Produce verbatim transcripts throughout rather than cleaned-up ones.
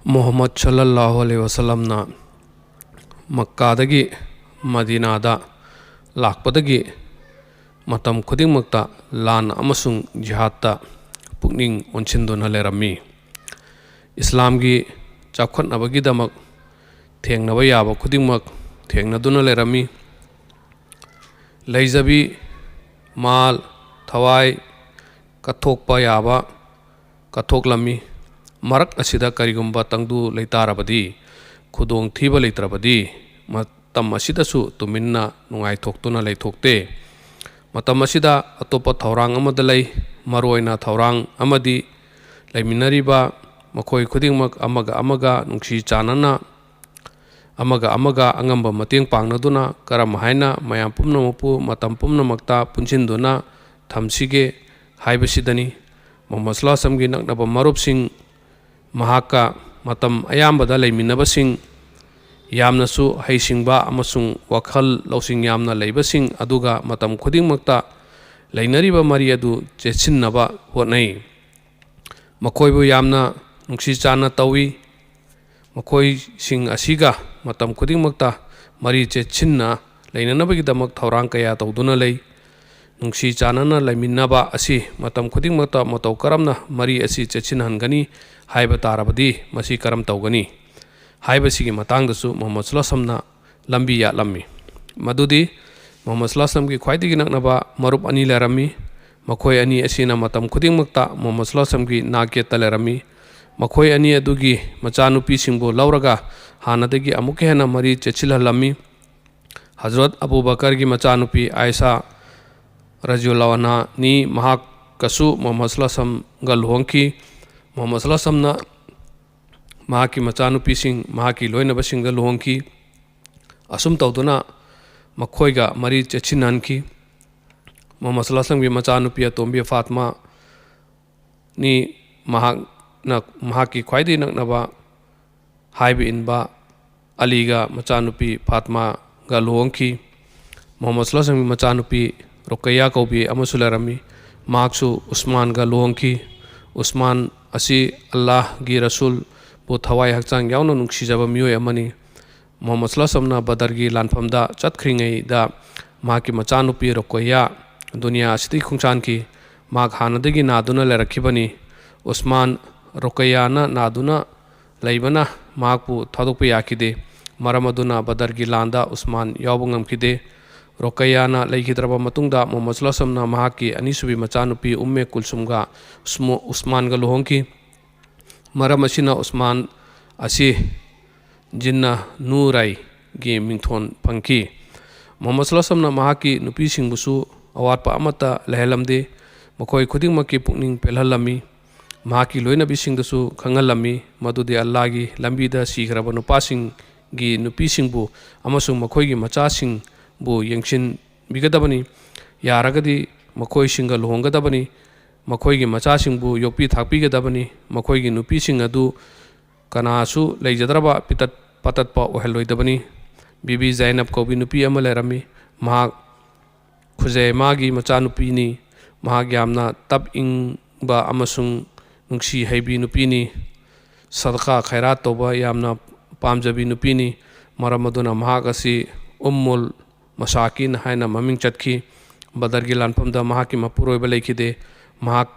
ꯃꯨꯍꯝꯃꯗ ꯁꯜꯂꯜꯂꯥꯍꯨ ꯑꯂꯩꯍꯤ ꯋꯥꯁꯜꯂꯝꯅ ꯃꯛꯀꯥꯗꯒꯤ ꯃꯗꯤꯅꯥꯗ ꯂꯥꯛꯄꯗꯒꯤ ꯃꯇꯝ ꯈꯨꯗꯤꯡꯃꯛꯇ ꯂꯥꯟ ꯑꯃꯁꯨꯡ ꯖꯤꯍꯥꯗꯇ ꯄꯨꯛꯅꯤꯡ ꯑꯣꯟꯁꯤꯟꯗꯨꯅ ꯂꯩꯔꯝꯃꯤ꯫ ꯏꯁꯂꯥꯝꯒꯤ ꯆꯥꯎꯈꯠꯅꯕꯒꯤꯗꯃꯛ ꯊꯦꯡꯅꯕ ꯌꯥꯕ ꯈꯨꯗꯤꯡꯃꯛ ꯊꯦꯡꯅꯗꯨꯅ ꯂꯩꯔꯝꯃꯤ꯫ ꯂꯩꯖꯕꯤ, ꯃꯥꯜ, ꯊꯋꯥꯏ ꯀꯠꯊꯣꯛꯄ ꯌꯥꯕ ꯀꯠꯊꯣꯛꯂꯝꯃꯤ꯫ ꯃꯔꯛ ꯑꯁꯤꯗ ꯀꯔꯤꯒꯨꯝꯕ ꯇꯪꯗꯨ ꯂꯩꯇꯥꯔꯕꯗꯤ, ꯈꯨꯗꯣꯡꯊꯤꯕ ꯂꯩꯇ꯭ꯔꯕꯗꯤ, ꯃꯇꯝ ꯑꯁꯤꯗꯁꯨ ꯇꯨꯃꯤꯟꯅ ꯅꯨꯡꯉꯥꯏꯊꯣꯛꯇꯨꯅ ꯂꯩꯊꯣꯛꯇꯦ꯫ ꯃꯇꯝ ꯑꯁꯤꯗ ꯑꯇꯣꯞꯄ ꯊꯧꯔꯥꯡ ꯑꯃꯗ ꯂꯩ꯫ ꯃꯔꯨꯑꯣꯏꯅ ꯊꯧꯔꯥꯡ ꯑꯃꯗꯤ ꯂꯩꯃꯤꯟꯅꯔꯤꯕ ꯃꯈꯣꯏ ꯈꯨꯗꯤꯡꯃꯛ ꯑꯃꯒ ꯑꯃꯒ ꯅꯨꯡꯁꯤ ꯆꯥꯟꯅꯅ, ꯑꯃꯒ ꯑꯃꯒ ꯑꯉꯝꯕ ꯃꯇꯦꯡ ꯄꯥꯡꯅꯗꯨꯅ ꯀꯔꯝ ꯍꯥꯏꯅ ꯃꯌꯥꯝ ꯄꯨꯝꯅꯃꯛꯄꯨ ꯃꯇꯝ ꯄꯨꯝꯅꯃꯛꯇ ꯄꯨꯟꯁꯤꯟꯗꯨꯅ ꯊꯝꯁꯤꯒꯦ ꯍꯥꯏꯕꯁꯤꯗꯅꯤ꯫ ꯃꯨꯍꯝꯃꯗ ꯁꯜꯂꯥꯍꯨ ꯑꯂꯩꯍꯤ ꯋꯥꯁꯜꯂꯝꯒꯤ ꯅꯛꯅꯕ ꯃꯔꯨꯞꯁꯤꯡ, ꯃꯍꯥꯛꯀ ꯃꯇꯝ ꯑꯌꯥꯝꯕꯗ ꯂꯩꯃꯤꯟꯅꯕꯁꯤꯡ, ꯌꯥꯝꯅꯁꯨ ꯍꯩꯁꯤꯡꯕ ꯑꯃꯁꯨꯡ ꯋꯥꯈꯜ ꯂꯧꯁꯤꯡ ꯌꯥꯝꯅ ꯂꯩꯕꯁꯤꯡ, ꯑꯗꯨꯒ ꯃꯇꯝ ꯈꯨꯗꯤꯡꯃꯛꯇ ꯂꯩꯅꯔꯤꯕ ꯃꯔꯤ ꯑꯗꯨ ꯆꯦꯠꯁꯤꯟꯅꯕ ꯍꯣꯠꯅꯩ꯫ ꯃꯈꯣꯏꯕꯨ ꯌꯥꯝꯅ ꯅꯨꯡꯁꯤ ꯆꯥꯟꯅ ꯇꯧꯏ꯫ ꯃꯈꯣꯏꯁꯤꯡ ꯑꯁꯤꯒ ꯃꯇꯝ ꯈꯨꯗꯤꯡꯃꯛꯇ ꯃꯔꯤ ꯆꯦꯠꯁꯤꯟꯅ ꯂꯩꯅꯅꯕꯒꯤꯗꯃꯛ ꯊꯧꯔꯥꯡ ꯀꯌꯥ ꯇꯧꯗꯨꯅ ꯂꯩ꯫ ꯅꯨꯡꯁꯤ ꯆꯥꯟꯅꯅ ꯂꯩꯃꯤꯟꯅꯕ ꯑꯁꯤ ꯃꯇꯝ ꯈꯨꯗꯤꯡꯃꯛꯇ ꯃꯇꯧ ꯀꯔꯝꯅ ꯃꯔꯤ ꯑꯁꯤ ꯆꯦꯠꯁꯤꯟꯍꯟꯒꯅꯤ ꯍꯥꯏꯕ ꯇꯥꯔꯕꯗꯤ, ꯃꯁꯤ ꯀꯔꯝ ꯇꯧꯒꯅꯤ ꯍꯥꯏꯕꯁꯤꯒꯤ ꯃꯇꯥꯡꯗꯁꯨ ꯃꯨꯍꯝꯃꯗ ꯁꯜꯂꯥꯍꯨ ꯑꯂꯩꯍꯤ ꯋꯥꯁꯜꯂꯝꯅ ꯂꯝꯕꯤ ꯌꯥꯠꯂꯝꯃꯤ꯫ ꯃꯗꯨꯗꯤ ꯃꯨꯍꯝꯃꯗ ꯁꯜꯂꯥꯍꯨ ꯑꯂꯩꯍꯤ ꯋꯥꯁꯜꯂꯝꯒꯤ ꯈ꯭ꯋꯥꯏꯗꯒꯤ ꯅꯛꯅꯕ ꯃꯔꯨꯞ ꯑꯅꯤ ꯂꯩꯔꯝꯃꯤ꯫ ꯃꯈꯣꯏ ꯑꯅꯤ ꯑꯁꯤꯅ ꯃꯇꯝ ꯈꯨꯗꯤꯡꯃꯛꯇ ꯃꯨꯍꯝꯃꯗ ꯁꯜꯂꯥꯍꯨ ꯑꯂꯩꯍꯤ ꯋꯥꯁꯜꯂꯝꯒꯤ ꯅꯥꯛ ꯌꯦꯠꯇ ꯂꯩꯔꯝꯃꯤ꯫ ꯃꯈꯣꯏ ꯑꯅꯤ ꯑꯗꯨꯒꯤ ꯃꯆꯥꯅꯨꯄꯤꯁꯤꯡꯕꯨ ꯂꯧꯔꯒ ꯍꯥꯟꯅꯗꯒꯤ ꯑꯃꯨꯛꯀ ꯍꯦꯟꯅ ꯃꯔꯤ ꯆꯦꯠꯁꯤꯜꯍꯜꯂꯝꯃꯤ꯫ ꯍꯖꯔꯠ ꯑꯕꯨ ꯕꯀꯔꯒꯤ ꯃꯆꯥꯅꯨꯄꯤ ꯑꯥꯏꯁꯥ ꯔꯖꯤꯌꯜꯂꯥꯍꯨ ꯑꯟꯍꯥꯅꯤ꯫ ꯃꯍꯥꯛꯀꯁꯨ ꯃꯨꯍꯝꯃꯗ ꯁꯜꯂꯥꯍꯨ ꯑꯂꯩꯍꯤ ꯋꯥꯁꯜꯂꯝꯒ ꯂꯨꯍꯣꯡꯈꯤ꯫ ꯃꯨꯍꯝꯃꯗ ꯁꯜꯂꯥꯍꯨ ꯑꯂꯩꯍꯤ ꯋꯥꯁꯜꯂꯝꯅ ꯃꯍꯥꯛꯀꯤ ꯃꯆꯥꯅꯨꯄꯤꯁꯤꯡ ꯃꯍꯥꯛꯀꯤ ꯂꯣꯏꯅꯕꯁꯤꯡꯗ ꯂꯨꯍꯣꯡꯈꯤ꯫ ꯑꯁꯨꯝ ꯇꯧꯗꯨꯅ ꯃꯈꯣꯏꯒ ꯃꯔꯤ ꯆꯦꯠꯁꯤꯟꯅꯍꯟꯈꯤ꯫ ꯃꯨꯍꯝꯃꯗ ꯁꯜꯂꯥꯍꯨ ꯑꯂꯩꯍꯤ ꯋꯥꯁꯜꯂꯝꯒꯤ ꯃꯆꯥꯅꯨꯄꯤ ꯑꯇꯣꯝꯕꯤ ꯐꯥꯇꯃꯥꯅꯤ꯫ ꯃꯍꯥꯛꯅ ꯃꯍꯥꯛꯀꯤ ꯈ꯭ꯋꯥꯏꯗꯒꯤ ꯅꯛꯅꯕ ꯍꯥꯏꯕ ꯏꯟꯕ ꯑꯂꯤꯒ ꯃꯆꯥꯅꯨꯄꯤ ꯐꯥꯇꯃꯥꯒ ꯂꯨꯍꯣꯡꯈꯤ꯫ ꯃꯨꯍꯝꯃꯗ ꯁꯜꯂꯥꯍꯨ ꯑꯂꯩꯍꯤ ꯋꯥꯁꯜꯂꯝꯒꯤ ꯃꯆꯥꯅꯨꯄꯤ ꯔꯨꯀꯩꯌꯥ ꯀꯧꯕꯤ ꯑꯃꯁꯨ ꯂꯩꯔꯝꯃꯤ꯫ ꯃꯍꯥꯛꯁꯨ ꯎꯁꯃꯥꯟꯒ ꯂꯨꯍꯣꯡꯈꯤ꯫ ꯎꯁꯃꯥꯟ ꯑꯁꯤ ꯑꯜꯂꯥꯍꯒꯤ ꯔꯁꯨꯜ ꯊꯋꯥꯏ ꯍꯛꯆꯥꯡ ꯌꯥꯎꯅ ꯅꯨꯡꯁꯤꯖꯕ ꯃꯤꯑꯣꯏ ꯑꯃꯅꯤ꯫ ꯃꯨꯍꯝꯃꯗ ꯁꯜꯂꯜꯂꯥꯍꯨ ꯑꯂꯥꯏꯍꯤ ꯋꯥꯁꯜꯂꯝꯅ ꯕꯗꯔꯒꯤ ꯂꯥꯟꯐꯝꯗ ꯆꯠꯈ꯭ꯔꯤꯉꯩꯗ ꯃꯍꯥꯛꯀꯤ ꯃꯆꯥꯅꯨꯄꯤ ꯔꯨꯀꯩꯌꯥ ꯗꯨꯅꯤꯌꯥ ꯑꯁꯤꯗꯒꯤ ꯈꯣꯡꯁꯥꯟꯈꯤ꯫ ꯃꯍꯥꯛ ꯍꯥꯟꯅꯗꯒꯤ ꯅꯥꯗꯨꯅ ꯂꯩꯔꯛꯈꯤꯕꯅꯤ꯫ ꯎꯁꯃꯥꯟ ꯔꯨꯀꯩꯌꯥꯅ ꯅꯥꯗꯨꯅ ꯂꯩꯕꯅ ꯃꯍꯥꯛꯄꯨ ꯊꯥꯗꯣꯛꯄ ꯌꯥꯈꯤꯗꯦ꯫ ꯃꯔꯝ ꯑꯗꯨꯅ ꯕꯗꯔꯒꯤ ꯂꯥꯟꯗ ꯎꯁꯃꯥꯟ ꯌꯥꯎꯕ ꯉꯝꯈꯤꯗꯦ꯫ ꯔꯨꯀꯩꯌꯥꯅ ꯂꯩꯈꯤꯗ꯭ꯔꯕ ꯃꯇꯨꯡꯗ ꯃꯨꯍꯝꯃꯗ ꯁꯜꯂꯜꯂꯥꯍꯨ ꯑꯂꯥꯏꯍꯤ ꯋꯥꯁꯜꯂꯝꯅ ꯃꯍꯥꯛꯀꯤ ꯑꯅꯤꯁꯨꯕꯤ ꯃꯆꯥꯅꯨꯄꯤ ꯎꯝꯃꯦ ꯀꯨꯜꯁꯨꯝꯒ ꯎꯁꯃꯣ-, ꯎꯁꯃꯥꯟꯒ ꯂꯨꯍꯣꯡꯈꯤ꯫ ꯃꯔꯝ ꯑꯁꯤꯅ ꯎꯁꯃꯥꯟ ꯑꯁꯤ ꯖꯤꯟꯅ ꯅꯨꯔꯥꯏꯒꯤ ꯃꯤꯡꯊꯣꯟ ꯐꯪꯈꯤ꯫ ꯃꯨꯍꯝꯃꯗ ꯁꯜꯂꯜꯂꯥꯍꯨ ꯑꯂꯥꯏꯍꯤ ꯋꯥꯁꯜꯂꯝꯅ ꯃꯍꯥꯛꯀꯤ ꯅꯨꯄꯤꯁꯤꯡꯕꯨꯁꯨ ꯑꯋꯥꯠꯄ ꯑꯃꯠꯇ ꯂꯩꯍꯜꯂꯝꯗꯦ꯫ ꯃꯈꯣꯏ ꯈꯨꯗꯤꯡꯃꯛꯀꯤ ꯄꯨꯛꯅꯤꯡ ꯄꯦꯜꯍꯜꯂꯝꯃꯤ꯫ ꯃꯍꯥꯛꯀꯤ ꯂꯣꯏꯅꯕꯤꯁꯤꯡꯗꯁꯨ ꯈꯪꯍꯜꯂꯝꯃꯤ ꯃꯗꯨꯗꯤ ꯑꯜꯂꯥꯍꯒꯤ ꯂꯝꯕꯤꯗ ꯁꯤꯈ꯭ꯔꯕ ꯅꯨꯄꯥꯁꯤꯡꯒꯤ ꯅꯨꯄꯤꯁꯤꯡꯕꯨ ꯑꯃꯁꯨꯡ ꯃꯈꯣꯏꯒꯤ ꯃꯆꯥꯁꯤꯡꯕꯨ ꯌꯦꯡꯁꯤꯟꯕꯤꯒꯗꯕꯅꯤ꯫ ꯌꯥꯔꯒꯗꯤ ꯃꯈꯣꯏꯁꯤꯡꯒ ꯂꯨꯍꯣꯡꯒꯗꯕꯅꯤ꯫ ꯃꯈꯣꯏꯒꯤ ꯃꯆꯥꯁꯤꯡꯕꯨ ꯌꯣꯛꯄꯤ ꯊꯥꯛꯄꯤꯒꯗꯕꯅꯤ꯫ ꯃꯈꯣꯏꯒꯤ ꯅꯨꯄꯤꯁꯤꯡ ꯑꯗꯨ ꯀꯅꯥꯁꯨ ꯂꯩꯖꯗ꯭ꯔꯕ ꯄꯤꯇꯠ ꯄꯥꯇꯠꯄ ꯑꯣꯏꯍꯜꯂꯣꯏꯗꯕꯅꯤ꯫ ꯕꯤꯕꯤ ꯖꯥꯏꯅꯕ ꯀꯧꯕꯤ ꯅꯨꯄꯤ ꯑꯃ ꯂꯩꯔꯝꯃꯤ꯫ ꯃꯍꯥꯛ ꯈꯨꯖꯩꯃꯥꯒꯤ ꯃꯆꯥꯅꯨꯄꯤꯅꯤ꯫ ꯃꯍꯥꯛ ꯌꯥꯝꯅ ꯇꯞ ꯏꯪꯕ ꯑꯃꯁꯨꯡ ꯅꯨꯡꯁꯤ ꯍꯩꯕꯤ ꯅꯨꯄꯤꯅꯤ꯫ ꯁꯗꯀꯥ ꯈꯩꯔꯥꯠ ꯇꯧꯕ ꯌꯥꯝꯅ ꯄꯥꯝꯖꯕꯤ ꯅꯨꯄꯤꯅꯤ꯫ ꯃꯔꯝ ꯑꯗꯨꯅ ꯃꯍꯥꯛ ꯑꯁꯤ ꯎꯝꯃꯨꯜ ꯃꯁꯥꯀꯤꯟ ꯍꯥꯏꯅ ꯃꯃꯤꯡ ꯆꯠꯈꯤ꯫ ꯕꯗꯔꯒꯤ ꯂꯥꯟꯐꯝꯗ ꯃꯍꯥꯛꯀꯤ ꯃꯄꯨꯔꯣꯏꯕ ꯂꯩꯈꯤꯗꯦ꯫ ꯃꯍꯥꯛ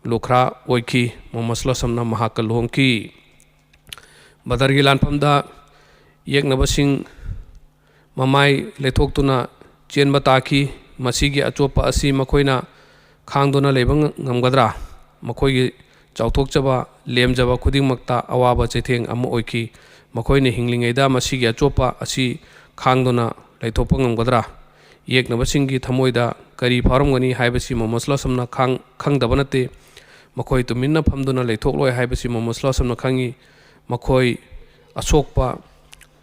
ꯂꯨꯈ꯭ꯔꯥ ꯑꯣꯏꯈꯤ꯫ ꯃꯨꯍꯝꯃꯗ ꯁꯜꯂꯜꯂꯥꯍꯨ ꯑꯂꯥꯏꯍꯤ ꯋꯥꯁꯜꯂꯝꯅ ꯃꯍꯥꯛꯀ ꯂꯨꯍꯣꯡꯈꯤ꯫ ꯕꯗꯔꯒꯤ ꯂꯥꯟꯐꯝꯗ ꯌꯦꯛꯅꯕꯁꯤꯡ ꯃꯃꯥꯏ ꯂꯩꯊꯣꯛꯇꯨꯅ ꯆꯦꯟꯕ ꯇꯥꯈꯤ꯫ ꯃꯁꯤꯒꯤ ꯑꯆꯣꯞꯄ ꯑꯁꯤ ꯃꯈꯣꯏꯅ ꯈꯥꯡꯗꯨꯅ ꯂꯩꯕ ꯉ-, ꯉꯝꯒꯗ꯭ꯔꯥ? ꯃꯈꯣꯏꯒꯤ ꯆꯥꯎꯊꯣꯛꯆꯕ, ꯂꯦꯝꯖꯕ ꯈꯨꯗꯤꯡꯃꯛꯇ ꯑꯋꯥꯕ ꯆꯩꯊꯦꯡ ꯑꯃ ꯑꯣꯏꯈꯤ꯫ ꯃꯈꯣꯏꯅ ꯍꯤꯡꯂꯤꯉꯩꯗ ꯃꯁꯤꯒꯤ ꯑꯆꯣꯞꯄ ꯑꯁꯤ ꯈꯥꯡꯗꯨꯅ ꯂꯩꯊꯣꯛꯄ ꯉꯝꯒꯗ꯭ꯔꯥ? ꯌꯦꯛꯅꯕꯁꯤꯡꯒꯤ ꯊꯃꯣꯏꯗ ꯀꯔꯤ ꯐꯥꯎꯔꯝꯒꯅꯤ ꯍꯥꯏꯕꯁꯤ ꯃꯨꯍꯝꯃꯗ ꯁꯜꯂꯜꯂꯥꯍꯨ ꯑꯂꯥꯏꯍꯤ ꯋꯥꯁꯜꯂꯝꯅ ꯈꯥꯡ-, ꯈꯪꯗꯕ ꯅꯠꯇꯦ꯫ ꯃꯈꯣꯏ ꯇꯨꯃꯤꯟꯅ ꯐꯝꯗꯨꯅ ꯂꯩꯊꯣꯛꯂꯣꯏ ꯍꯥꯏꯕꯁꯤ ꯃꯨꯍꯝꯃꯗ ꯁꯜꯂꯜꯂꯥꯍꯨ ꯑꯂꯥꯏꯍꯤ ꯋꯥꯁꯜꯂꯝꯅ ꯈꯪꯉꯤ꯫ ꯃꯈꯣꯏ ꯑꯁꯣꯛꯄ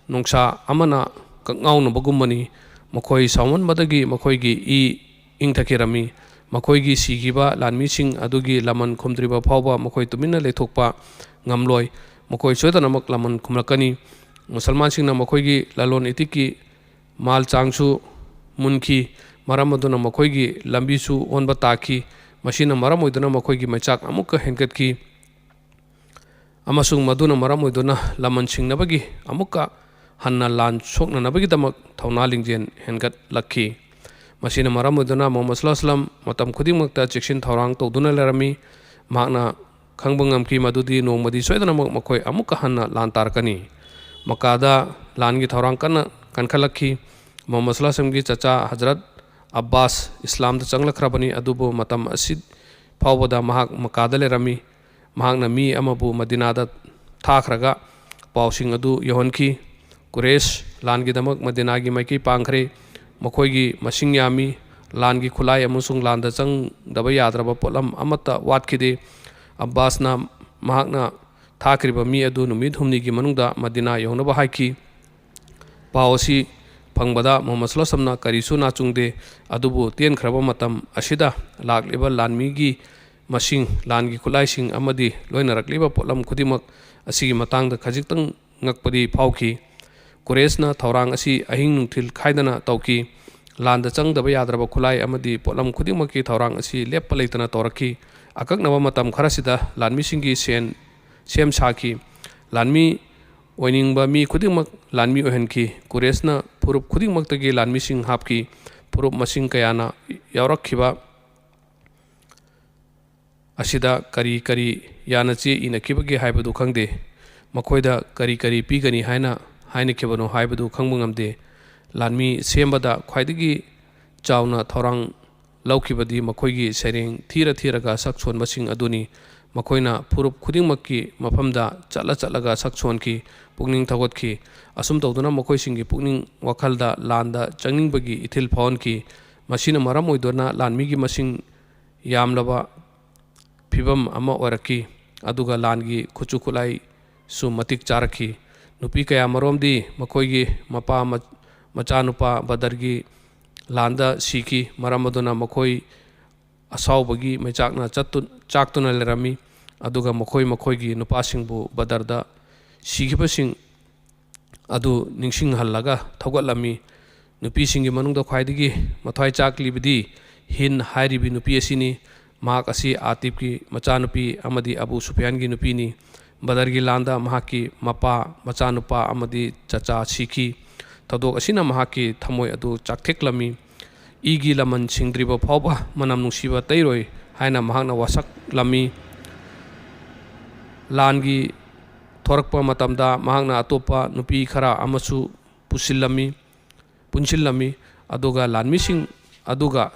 ꯅꯣꯡꯁꯥ ꯑꯃꯅ ꯀꯛꯉꯥꯎꯅꯕꯒꯨꯝꯕꯅꯤ꯫ ꯃꯈꯣꯏ ꯁꯥꯎꯃꯟꯕꯗꯒꯤ ꯃꯈꯣꯏꯒꯤ ꯏ ꯏꯪꯊꯈꯤꯔꯝꯃꯤ꯫ ꯃꯈꯣꯏꯒꯤ ꯁꯤꯈꯤꯕ ꯂꯥꯟꯃꯤꯁꯤꯡ ꯑꯗꯨꯒꯤ ꯂꯃꯟ ꯈꯨꯝꯗ꯭ꯔꯤꯕ ꯐꯥꯎꯕ ꯃꯈꯣꯏ ꯇꯨꯃꯤꯟꯅ ꯂꯩꯊꯣꯛꯄ ꯉꯝꯂꯣꯏ꯫ ꯃꯈꯣꯏ ꯁꯣꯏꯗꯅꯃꯛ ꯂꯃꯟ ꯈꯨꯝꯂꯛꯀꯅꯤ꯫ ꯃꯨꯁꯜꯃꯥꯟꯁꯤꯡꯅ ꯃꯈꯣꯏꯒꯤ ꯂꯂꯣꯟ ꯏꯇꯤꯛꯀꯤ ꯃꯥꯜ ꯆꯥꯡꯁꯨ ꯃꯨꯟꯈꯤ꯫ ꯃꯔꯝ ꯑꯗꯨꯅ ꯃꯈꯣꯏꯒꯤ ꯂꯝꯕꯤꯁꯨ ꯑꯣꯟꯕ ꯇꯥꯈꯤ꯫ ꯃꯁꯤꯅ ꯃꯔꯝ ꯑꯣꯏꯗꯨꯅ ꯃꯈꯣꯏꯒꯤ ꯃꯩꯆꯥꯛ ꯑꯃꯨꯛꯀ ꯍꯦꯟꯒꯠꯈꯤ꯫ ꯑꯃꯁꯨꯡ ꯃꯗꯨꯅ ꯃꯔꯝ ꯑꯣꯏꯗꯨꯅ ꯂꯃꯟ ꯁꯤꯡꯅꯕꯒꯤ ꯑꯃꯨꯛꯀ ꯍꯟꯅ ꯂꯥꯟ ꯁꯣꯛꯅꯅꯕꯒꯤꯗꯃꯛ ꯊꯧꯅꯥ ꯂꯤꯡꯖꯦꯜ ꯍꯦꯟꯒꯠꯂꯛꯈꯤ꯫ ꯃꯁꯤꯅ ꯃꯔꯝ ꯑꯣꯏꯗꯨꯅ ꯃꯨꯍꯝꯃꯗ ꯁꯜꯂꯜꯂꯥꯍꯨ ꯑꯂꯥꯏꯍꯤ ꯋꯥꯁꯜꯂꯝ ꯃꯇꯝ ꯈꯨꯗꯤꯡꯃꯛꯇ ꯆꯦꯛꯁꯤꯟ ꯊꯧꯔꯥꯡ ꯇꯧꯗꯨꯅ ꯂꯩꯔꯝꯃꯤ꯫ ꯃꯍꯥꯛꯅ ꯈꯪꯕ ꯉꯝꯈꯤ ꯃꯗꯨꯗꯤ ꯅꯣꯡꯃꯗꯤ ꯁꯣꯏꯗꯅꯃꯛ ꯃꯈꯣꯏ ꯑꯃꯨꯛꯀ ꯍꯟꯅ ꯂꯥꯟ ꯇꯥꯔꯛꯀꯅꯤ꯫ ꯃꯛꯀꯥꯗ ꯂꯥꯟꯒꯤ ꯊꯧꯔꯥꯡ ꯀꯟꯅ ꯀꯟꯈꯠꯂꯛꯈꯤ꯫ ꯃꯨꯍꯝꯃꯗ ꯁꯜꯂꯜꯂꯥꯍꯨ ꯑꯂꯥꯏꯍꯤ ꯋꯥꯁꯜꯂꯝꯒꯤ ꯆꯆꯥ ꯍꯖꯔꯠ ꯑꯕꯥꯁ ꯏꯁꯂꯥꯝꯗ ꯆꯪꯂꯛꯈ꯭ꯔꯕꯅꯤ, ꯑꯗꯨꯕꯨ ꯃꯇꯝ ꯑꯁꯤ ꯐꯥꯎꯕꯗ ꯃꯍꯥꯛ ꯃꯛꯀꯥꯗ ꯂꯩꯔꯝꯃꯤ꯫ ꯃꯍꯥꯛꯅ ꯃꯤ ꯑꯃꯕꯨ ꯃꯗꯤꯅꯥꯗ ꯊꯥꯈ꯭ꯔꯒ ꯄꯥꯎꯁꯤꯡ ꯑꯗꯨ ꯌꯧꯍꯟꯈꯤ꯫ ꯀꯨꯔꯦꯁ ꯂꯥꯟꯒꯤꯗꯃꯛ ꯃꯗꯤꯅꯥꯒꯤ ꯃꯥꯏꯀꯩ ꯄꯥꯡꯈ꯭ꯔꯦ꯫ ꯃꯈꯣꯏꯒꯤ ꯃꯁꯤꯡ ꯌꯥꯝꯃꯤ꯫ ꯂꯥꯟꯒꯤ ꯈꯨꯠꯂꯥꯏ ꯑꯃꯁꯨꯡ ꯂꯥꯟꯗ ꯆꯪꯗꯕ ꯌꯥꯗ꯭ꯔꯕ ꯄꯣꯠꯂꯝ ꯑꯃꯠꯇ ꯋꯥꯠꯈꯤꯗꯦ꯫ ꯑꯕꯥꯁꯅ ꯃꯍꯥꯛꯅ ꯊꯥꯈ꯭ꯔꯤꯕ ꯃꯤ ꯑꯗꯨ ꯅꯨꯃꯤꯠ ꯍꯨꯝꯅꯤꯒꯤ ꯃꯅꯨꯡꯗ ꯃꯗꯤꯅꯥ ꯌꯧꯅꯕ ꯍꯥꯏꯈꯤ꯫ ꯄꯥꯎ ꯑꯁꯤ ꯐꯪꯕꯗ ꯃꯨꯍꯝꯃꯗ ꯁꯜꯂꯜꯂꯥꯍꯨ ꯑꯂꯥꯏꯍꯤ ꯋꯥꯁꯜꯂꯝꯅ ꯀꯔꯤꯁꯨ ꯅꯥꯆꯨꯡꯗꯦ, ꯑꯗꯨꯕꯨ ꯇꯦꯟꯈ꯭ꯔꯕ ꯃꯇꯝ ꯑꯁꯤꯗ ꯂꯥꯛꯂꯤꯕ ꯂꯥꯟꯃꯤꯒꯤ ꯃꯁꯤꯡ, ꯂꯥꯟꯒꯤ ꯈꯨꯠꯂꯥꯏꯁꯤꯡ ꯑꯃꯗꯤ ꯂꯣꯏꯅꯔꯛꯂꯤꯕ ꯄꯣꯠꯂꯝ ꯈꯨꯗꯤꯡꯃꯛ ꯑꯁꯤꯒꯤ ꯃꯇꯥꯡꯗ ꯈꯖꯤꯛꯇꯪ ꯉꯛꯄꯗꯤ ꯐꯥꯎꯈꯤ꯫ ꯀꯨꯔꯦꯁꯅ ꯊꯧꯔꯥꯡ ꯑꯁꯤ ꯑꯍꯤꯡ ꯅꯨꯡꯊꯤꯜ ꯈꯥꯏꯗꯅ ꯇꯧꯈꯤ꯫ ꯂꯥꯟꯗ ꯆꯪꯗꯕ ꯌꯥꯗ꯭ꯔꯕ ꯈꯨꯠꯂꯥꯏ ꯑꯃꯗꯤ ꯄꯣꯠꯂꯝ ꯈꯨꯗꯤꯡꯃꯛꯀꯤ ꯊꯧꯔꯥꯡ ꯑꯁꯤ ꯂꯦꯞꯄ ꯂꯩꯇꯅ ꯇꯧꯔꯛꯈꯤ꯫ ꯑꯀꯛꯅꯕ ꯃꯇꯝ ꯈꯔꯁꯤꯗ ꯂꯥꯟꯃꯤꯁꯤꯡꯒꯤ ꯁꯦꯟ ꯁꯦꯝ ꯁꯥꯈꯤ꯫ ꯂꯥꯟꯃꯤ ꯑꯣꯏꯅꯤꯡꯕ ꯃꯤ ꯈꯨꯗꯤꯡꯃꯛ ꯂꯥꯟꯃꯤ ꯑꯣꯏꯍꯟꯈꯤ꯫ ꯀꯨꯔꯦꯁꯅ ꯐꯨꯔꯨꯞ ꯈꯨꯗꯤꯡꯃꯛꯇꯒꯤ ꯂꯥꯟꯃꯤꯁꯤꯡ ꯍꯥꯞꯈꯤ꯫ ꯐꯨꯔꯨꯞ ꯃꯁꯤꯡ ꯀꯌꯥꯅ ꯌꯥꯎꯔꯛꯈꯤꯕ ꯑꯁꯤꯗ ꯀꯔꯤ ꯀꯔꯤ ꯌꯥꯅꯆꯦ ꯏꯅꯈꯤꯕꯒꯦ ꯍꯥꯏꯕꯗꯨ ꯈꯪꯗꯦ꯫ ꯃꯈꯣꯏꯗ ꯀꯔꯤ ꯀꯔꯤ ꯄꯤꯒꯅꯤ ꯍꯥꯏꯅ ꯍꯥꯏꯅꯈꯤꯕꯅꯣ ꯍꯥꯏꯕꯗꯨ ꯈꯪꯕ ꯉꯝꯗꯦ꯫ ꯂꯥꯟꯃꯤ ꯁꯦꯝꯕꯗ ꯈ꯭ꯋꯥꯏꯗꯒꯤ ꯆꯥꯎꯅ ꯊꯧꯔꯥꯡ ꯂꯧꯈꯤꯕꯗꯤ ꯃꯈꯣꯏꯒꯤ ꯁꯩꯔꯦꯡ ꯊꯤꯔ ꯊꯤꯔꯒ ꯁꯛ ꯁꯣꯟꯕꯁꯤꯡ ꯑꯗꯨꯅꯤ꯫ ꯃꯈꯣꯏꯅ ꯐꯨꯔꯨꯞ ꯈꯨꯗꯤꯡꯃꯛꯀꯤ ꯃꯐꯝꯗ ꯆꯠꯂ ꯆꯠꯂꯒ ꯁꯛ ꯁꯣꯟꯈꯤ, ꯄꯨꯛꯅꯤꯡ ꯊꯧꯒꯠꯈꯤ꯫ ꯑꯁꯨꯝ ꯇꯧꯗꯨꯅ ꯃꯈꯣꯏꯁꯤꯡꯒꯤ ꯄꯨꯛꯅꯤꯡ ꯋꯥꯈꯜꯗ ꯂꯥꯟꯗ ꯆꯪꯅꯤꯡꯕꯒꯤ ꯏꯊꯤꯜ ꯐꯥꯎꯍꯟꯈꯤ꯫ ꯃꯁꯤꯅ ꯃꯔꯝ ꯑꯣꯏꯗꯨꯅ ꯂꯥꯟꯃꯤꯒꯤ ꯃꯁꯤꯡ ꯌꯥꯝꯂꯕ ꯐꯤꯚꯝ ꯑꯃ ꯑꯣꯏꯔꯛꯈꯤ꯫ ꯑꯗꯨꯒ ꯂꯥꯟꯒꯤ ꯈꯨꯠꯁꯨ ꯈꯨꯠꯂꯥꯏꯁꯨ ꯃꯇꯤꯛ ꯆꯥꯔꯛꯈꯤ꯫ ꯅꯨꯄꯤ ꯀꯌꯥꯃꯔꯣꯝꯗꯤ ꯃꯈꯣꯏꯒꯤ ꯃꯄꯥ ꯃ-, ꯃꯆꯥꯅꯨꯄꯥ ꯕꯗꯔꯒꯤ ꯂꯥꯟꯗ ꯁꯤꯈꯤ꯫ ꯃꯔꯝ ꯑꯗꯨꯅ ꯃꯈꯣꯏ ꯑꯁꯥꯎꯕꯒꯤ ꯃꯩꯆꯥꯛꯅ ꯆꯠꯇꯨ-, ꯆꯥꯛꯇꯨꯅ ꯂꯩꯔꯝꯃꯤ꯫ ꯑꯗꯨꯒ ꯃꯈꯣꯏ ꯃꯈꯣꯏꯒꯤ ꯅꯨꯄꯥꯁꯤꯡꯕꯨ ꯕꯗꯔꯗ ꯁꯤꯈꯤꯕꯁꯤꯡ ꯑꯗꯨ ꯅꯤꯡꯁꯤꯡꯍꯜꯂꯒ ꯊꯧꯒꯠꯂꯝꯃꯤ꯫ ꯅꯨꯄꯤꯁꯤꯡꯒꯤ ꯃꯅꯨꯡꯗ ꯈ꯭ꯋꯥꯏꯗꯒꯤ ꯃꯊ꯭ꯋꯥꯏ ꯆꯥꯛꯂꯤꯕꯗꯤ ꯍꯤꯟ ꯍꯥꯏꯔꯤꯕꯤ ꯅꯨꯄꯤ ꯑꯁꯤꯅꯤ꯫ ꯃꯍꯥꯛ ꯑꯁꯤ ꯑꯥꯇꯤꯞꯀꯤ ꯃꯆꯥꯅꯨꯄꯤ ꯑꯃꯗꯤ ꯑꯕꯨ ꯁꯨꯐꯤꯌꯥꯟꯒꯤ ꯅꯨꯄꯤꯅꯤ꯫ ꯕꯗꯔꯒꯤ ꯂꯥꯟꯗ ꯃꯍꯥꯛꯀꯤ ꯃꯄꯥ, ꯃꯆꯥꯅꯨꯄꯥ ꯑꯃꯗꯤ ꯆꯆꯥ ꯁꯤꯈꯤ꯫ ꯊꯧꯗꯣꯛ ꯑꯁꯤꯅ ꯃꯍꯥꯛꯀꯤ ꯊꯃꯣꯏ ꯑꯗꯨ ꯆꯥꯛꯊꯦꯛꯂꯝꯃꯤ꯫ ꯏꯒꯤ ꯂꯃꯟ ꯁꯤꯡꯗ꯭ꯔꯤꯕ ꯐꯥꯎꯕ ꯃꯅꯝ ꯅꯨꯡꯁꯤꯕ ꯇꯩꯔꯣꯏ ꯍꯥꯏꯅ ꯃꯍꯥꯛꯅ ꯋꯥꯁꯛꯂꯝꯃꯤ꯫ ꯂꯥꯟꯒꯤ ꯊꯣꯔꯛꯄ ꯃꯇꯝꯗ ꯃꯍꯥꯛꯅ ꯑꯇꯣꯞꯄ ꯅꯨꯄꯤ ꯈꯔ ꯑꯃꯁꯨ ꯄꯨꯁꯤꯜꯂꯝꯃꯤ, ꯄꯨꯟꯁꯤꯜꯂꯝꯃꯤ꯫ ꯑꯗꯨꯒ ꯂꯥꯟꯃꯤꯁꯤꯡ ꯑꯗꯨꯒ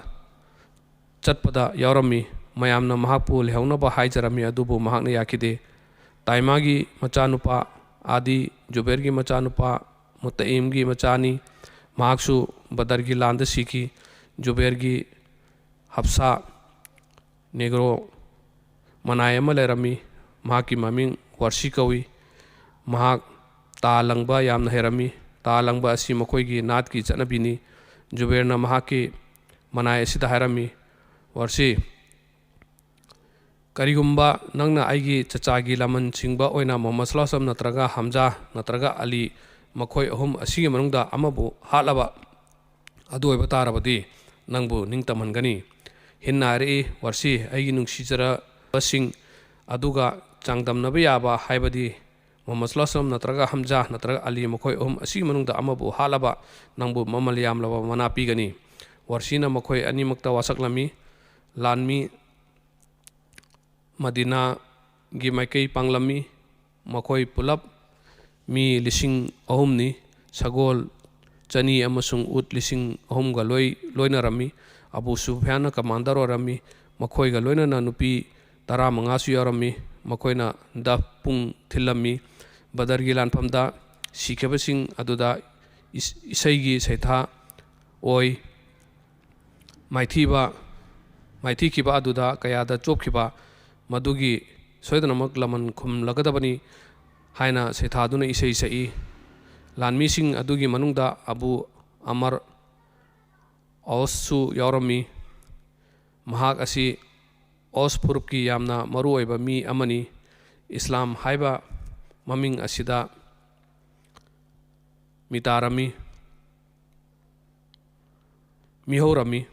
ꯆꯠꯄꯗ ꯌꯥꯎꯔꯝꯃꯤ꯫ ꯃꯌꯥꯝꯅ ꯃꯍꯥꯛꯄꯨ ꯂꯩꯍꯧꯅꯕ ꯍꯥꯏꯖꯔꯝꯃꯤ, ꯑꯗꯨꯕꯨ ꯃꯍꯥꯛꯅ ꯌꯥꯈꯤꯗꯦ꯫ ꯇꯥꯏꯃꯥꯒꯤ ꯃꯆꯥꯅꯨꯄꯥ ꯑꯥꯗꯤ ꯖꯨꯕꯦꯔꯒꯤ ꯃꯆꯥꯅꯨꯄꯥ ꯃꯨꯇꯏꯝꯒꯤ ꯃꯆꯥꯅꯤ꯫ ꯃꯍꯥꯛꯁꯨ ꯕꯗꯔꯒꯤ ꯂꯥꯟꯗ ꯁꯤꯈꯤ꯫ ꯖꯨꯕꯦꯔꯒꯤ ꯍꯞꯁꯥ ꯅꯦꯒ꯭ꯔꯣ ꯃꯅꯥꯏ ꯑꯃ ꯂꯩꯔꯝꯃꯤ꯫ ꯃꯍꯥꯛꯀꯤ ꯃꯃꯤꯡ ꯋꯥꯔꯁꯤ ꯀꯧꯏ꯫ ꯃꯍꯥꯛ ꯇꯥ ꯂꯪꯕ ꯌꯥꯝꯅ ꯍꯩꯔꯝꯃꯤ꯫ ꯇꯥ ꯂꯪꯕ ꯑꯁꯤ ꯃꯈꯣꯏꯒꯤ ꯅꯥꯠꯀꯤ ꯆꯠꯅꯕꯤꯅꯤ꯫ ꯖꯨꯕꯦꯔꯅ ꯃꯍꯥꯛꯀꯤ ꯃꯅꯥꯏ ꯑꯁꯤꯗ ꯍꯥꯏꯔꯝꯃꯤ, "ꯋꯥꯔꯁꯤ, ꯀꯔꯤꯒꯨꯝꯕ ꯅꯪꯅ ꯑꯩꯒꯤ ꯆꯆꯥꯒꯤ ꯂꯃꯟ ꯁꯤꯡꯕ ꯑꯣꯏꯅ ꯃꯨꯍꯝꯃꯗ ꯁꯜꯂꯜꯂꯥꯍꯨ ꯑꯂꯩꯍꯤ ꯋꯁꯜꯂꯝ ꯅꯠꯇ꯭ꯔꯒ ꯍꯝꯖꯥ ꯅꯠꯇ꯭ꯔꯒ ꯑꯂꯤ, ꯃꯈꯣꯏ ꯑꯍꯨꯝ ꯑꯁꯤꯒꯤ ꯃꯅꯨꯡꯗ ꯑꯃꯕꯨ ꯍꯥꯠꯂꯕ ꯑꯗꯨ ꯑꯣꯏꯕ ꯇꯥꯔꯕꯗꯤ ꯅꯪꯕꯨ ꯅꯤꯡꯇꯝꯍꯟꯒꯅꯤ꯫ ꯍꯤꯟꯅ ꯍꯥꯏꯔꯛꯏ, ꯋꯥꯔꯁꯤ, ꯑꯩꯒꯤ ꯅꯨꯡꯁꯤꯖꯔꯕꯁꯤꯡ ꯑꯗꯨꯒ ꯆꯥꯡꯗꯝꯅꯕ ꯌꯥꯕ, ꯍꯥꯏꯕꯗꯤ ꯃꯨꯍꯝꯃꯗ ꯁꯜꯂꯜꯂꯥꯍꯨ ꯑꯂꯩꯍꯤ ꯋꯁꯜꯂꯝ ꯅꯠꯇ꯭ꯔꯒ ꯍꯝꯖꯥ ꯅꯠꯇ꯭ꯔꯒ ꯑꯂꯤ, ꯃꯈꯣꯏ ꯑꯍꯨꯝ ꯑꯁꯤꯒꯤ ꯃꯅꯨꯡꯗ ꯑꯃꯕꯨ ꯍꯥꯠꯂꯕ ꯅꯪꯕꯨ ꯃꯃꯜ ꯌꯥꯝꯂꯕ ꯃꯅꯥ ꯄꯤꯒꯅꯤ꯫" ꯋꯥꯔꯁꯤꯅ ꯃꯈꯣꯏ ꯑꯅꯤꯃꯛꯇ ꯋꯥꯁꯛꯂꯝꯃꯤ꯫ ꯂꯥꯟꯃꯤ ꯃꯗꯤꯅꯥꯒꯤ ꯃꯥꯏꯀꯩ ꯄꯥꯡꯂꯝꯃꯤ꯫ ꯃꯈꯣꯏ ꯄꯨꯂꯞ ꯃꯤ ꯂꯤꯁꯤꯡ ꯑꯍꯨꯝꯅꯤ꯫ ꯁꯒꯣꯜ ꯆꯅꯤ ꯑꯃꯁꯨꯡ ꯎꯠ ꯂꯤꯁꯤꯡ ꯑꯍꯨꯝꯒ ꯂꯣꯏ-, ꯂꯣꯏꯅꯔꯝꯃꯤ꯫ ꯑꯕꯨ ꯁꯨꯐꯤꯌꯥꯟꯅ ꯀꯃꯥꯟꯗꯔ ꯑꯣꯏꯔꯝꯃꯤ꯫ ꯃꯈꯣꯏꯒ ꯂꯣꯏꯅꯅ ꯅꯨꯄꯤ ꯇꯔꯥꯃꯉꯥꯁꯨ ꯌꯥꯎꯔꯝꯃꯤ꯫ ꯃꯈꯣꯏꯅ ꯗꯐ ꯄꯨꯡ ꯊꯤꯜꯂꯝꯃꯤ꯫ ꯕꯗꯔꯒꯤ ꯂꯥꯟꯐꯝꯗ ꯁꯤꯈꯤꯕꯁꯤꯡ ꯑꯗꯨꯗ ꯏꯁ-, ꯏꯁꯩꯒꯤ ꯁꯩꯊꯥ ꯑꯣꯏ꯫ ꯃꯥꯏꯊꯤꯕ, ꯃꯥꯏꯊꯤꯈꯤꯕ ꯑꯗꯨꯗ ꯀꯌꯥꯗ ꯆꯣꯞꯈꯤꯕ, ꯃꯗꯨꯒꯤ ꯁꯣꯏꯗꯅꯃꯛ ꯂꯃꯟ ꯈꯨꯝꯂꯒꯗꯕꯅꯤ ꯍꯥꯏꯅ ꯁꯩꯊꯥꯗꯨꯅ ꯏꯁꯩ ꯁꯛꯏ꯫ ꯂꯥꯟꯃꯤꯁꯤꯡ ꯑꯗꯨꯒꯤ ꯃꯅꯨꯡꯗ ꯑꯕꯨ ꯑꯃꯔ ꯑꯣꯁꯁꯨ ꯌꯥꯎꯔꯝꯃꯤ꯫ ꯃꯍꯥꯛ ꯑꯁꯤ ꯑꯣꯁ ꯐꯨꯔꯨꯞꯀꯤ ꯌꯥꯝꯅ ꯃꯔꯨꯑꯣꯏꯕ ꯃꯤ ꯑꯃꯅꯤ꯫ ꯏꯁꯂꯥꯝ ꯍꯥꯏꯕ ꯃꯃꯤꯡ ꯑꯁꯤꯗ ꯃꯤꯇꯥꯔꯝꯃꯤ꯫ ꯃꯤꯍꯧꯔꯝꯃꯤ꯫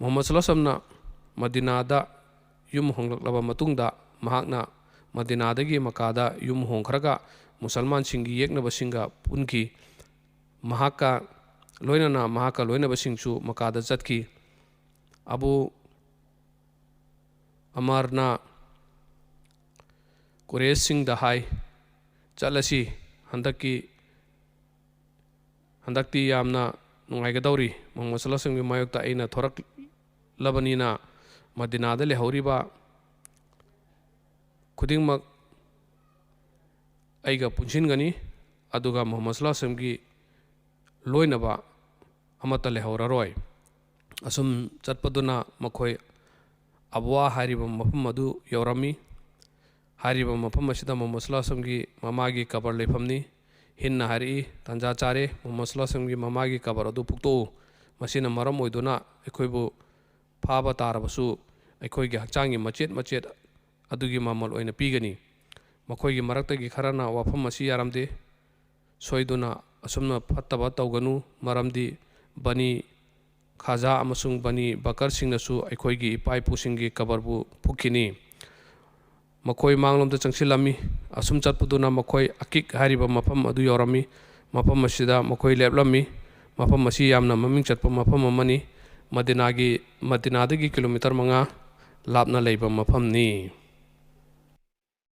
ꯃꯨꯍꯝꯃꯗ ꯁꯜꯂꯜꯂꯥꯍꯨ ꯑꯂꯩꯍꯤ ꯋꯁꯜꯂꯝꯅ ꯃꯗꯤꯅꯥꯗ ꯌꯨꯝ ꯍꯣꯡꯂꯛꯂꯕ ꯃꯇꯨꯡꯗ, ꯃꯍꯥꯛꯅ ꯃꯗꯤꯅꯥꯗꯒꯤ ꯃꯀꯥꯗ ꯌꯨꯝ ꯍꯣꯡꯈ꯭ꯔꯒ ꯃꯨꯁꯜꯃꯥꯟꯁꯤꯡꯒꯤ ꯌꯦꯛꯅꯕꯁꯤꯡꯒ ꯄꯨꯟꯈꯤ꯫ ꯃꯍꯥꯛꯀ ꯂꯣꯏꯅꯅ ꯃꯍꯥꯛꯀ ꯂꯣꯏꯅꯕꯁꯤꯡꯁꯨ ꯃꯀꯥꯗ ꯆꯠꯈꯤ꯫ ꯑꯕꯨ ꯑꯃꯔꯅ ꯀꯨꯔꯦꯁꯁꯤꯡꯗ ꯍꯥꯏ, "ꯆꯠꯂꯁꯤ, ꯍꯟꯗꯛꯀꯤ, ꯍꯟꯗꯛꯇꯤ ꯌꯥꯝꯅ ꯅꯨꯡꯉꯥꯏꯒꯗꯧꯔꯤ꯫ ꯃꯨꯍꯝꯃꯗ ꯁꯜꯂꯜꯂꯥꯍꯨ ꯑꯂꯩꯍꯤ ꯋꯥꯁꯜꯂꯝꯒꯤ ꯃꯥꯌꯣꯛꯇ ꯑꯩꯅ ꯊꯣꯔꯛꯂꯕꯅꯤꯅ ꯃꯗꯤꯅꯥꯗ ꯂꯩꯍꯧꯔꯤꯕ ꯈꯨꯗꯤꯡꯃꯛ ꯑꯩꯒ ꯄꯨꯟꯁꯤꯟꯒꯅꯤ, ꯑꯗꯨꯒ ꯃꯨꯍꯝꯃꯗ ꯁꯜꯂꯜꯂꯥꯍꯨ ꯑꯂꯩꯍꯤ ꯋꯥꯁꯜꯂꯝꯒꯤ ꯂꯣꯏꯅꯕ ꯑꯃꯠꯇ ꯂꯩꯍꯧꯔꯔꯣꯏ"꯫ ꯑꯁꯨꯝ ꯆꯠꯄꯗꯨꯅ ꯃꯈꯣꯏ ꯑꯕꯋꯥ ꯍꯥꯏꯔꯤꯕ ꯃꯐꯝ ꯑꯗꯨ ꯌꯧꯔꯝꯃꯤ꯫ ꯍꯥꯏꯔꯤꯕ ꯃꯐꯝ ꯑꯁꯤꯗ ꯃꯨꯍꯝꯃꯗ ꯁꯜꯂꯜꯂꯥꯍꯨ ꯑꯂꯩꯍꯤ ꯋꯥꯁꯜꯂꯝꯒꯤ ꯃꯃꯥꯒꯤ ꯀꯕꯔ ꯂꯩꯐꯝꯅꯤ꯫ ꯍꯤꯟꯅ ꯍꯥꯏꯔꯛꯏ, "ꯇꯥꯟꯖꯥ ꯆꯥꯔꯦ, ꯃꯨꯍꯝꯃꯗ ꯁꯜꯂꯜꯂꯥꯍꯨ ꯑꯂꯩꯍꯤ ꯋꯥꯁꯜꯂꯝꯒꯤ ꯃꯃꯥꯒꯤ ꯀꯕꯔ ꯑꯗꯨ ꯐꯨꯛꯇꯣꯛꯎ꯫ ꯃꯁꯤꯅ ꯃꯔꯝ ꯑꯣꯏꯗꯨꯅ ꯑꯩꯈꯣꯏꯕꯨ ꯐꯥꯕ ꯇꯥꯔꯕꯁꯨ ꯑꯩꯈꯣꯏꯒꯤ ꯍꯛꯆꯥꯡꯒꯤ ꯃꯆꯦꯠ ꯃꯆꯦꯠ ꯑꯗꯨꯒꯤ ꯃꯃꯜ ꯑꯣꯏꯅ ꯄꯤꯒꯅꯤ"꯫ ꯃꯈꯣꯏꯒꯤ ꯃꯔꯛꯇꯒꯤ ꯈꯔꯅ ꯋꯥꯐꯝ ꯑꯁꯤ ꯌꯥꯔꯝꯗꯦ꯫ ꯁꯣꯏꯗꯨꯅ ꯑꯁꯨꯝꯅ ꯐꯠꯇꯕ ꯇꯧꯒꯅꯨ, ꯃꯔꯝꯗꯤ ꯕꯅꯤ ꯈꯥꯖꯥ ꯑꯃꯁꯨꯡ ꯕꯅꯤ ꯕꯀꯔꯁꯤꯡꯅꯁꯨ ꯑꯩꯈꯣꯏꯒꯤ ꯏꯄꯥ ꯏꯄꯨꯁꯤꯡꯒꯤ ꯀꯕꯔꯕꯨ ꯐꯨꯛꯈꯤꯅꯤ꯫ ꯃꯈꯣꯏ ꯃꯥꯡꯂꯣꯝꯗ ꯆꯪꯁꯤꯜꯂꯝꯃꯤ꯫ ꯑꯁꯨꯝ ꯆꯠꯄꯗꯨꯅ ꯃꯈꯣꯏ ꯑꯀꯤꯛ ꯍꯥꯏꯔꯤꯕ ꯃꯐꯝ ꯑꯗꯨ ꯌꯧꯔꯝꯃꯤ꯫ ꯃꯐꯝ ꯑꯁꯤꯗ ꯃꯈꯣꯏ ꯂꯦꯞꯂꯝꯃꯤ꯫ ꯃꯐꯝ ꯑꯁꯤ ꯌꯥꯝꯅ ꯃꯃꯤꯡ ꯆꯠꯄ ꯃꯐꯝ ꯑꯃꯅꯤ꯫ ꯃꯗꯤꯅꯥꯒꯤ, ꯃꯗꯤꯅꯥꯗꯒꯤ ꯀꯤꯂꯣꯃꯤꯇꯔ ꯃꯉꯥ ꯂꯥꯞꯅ ꯂꯩꯕ ꯃꯐꯝꯅꯤ꯫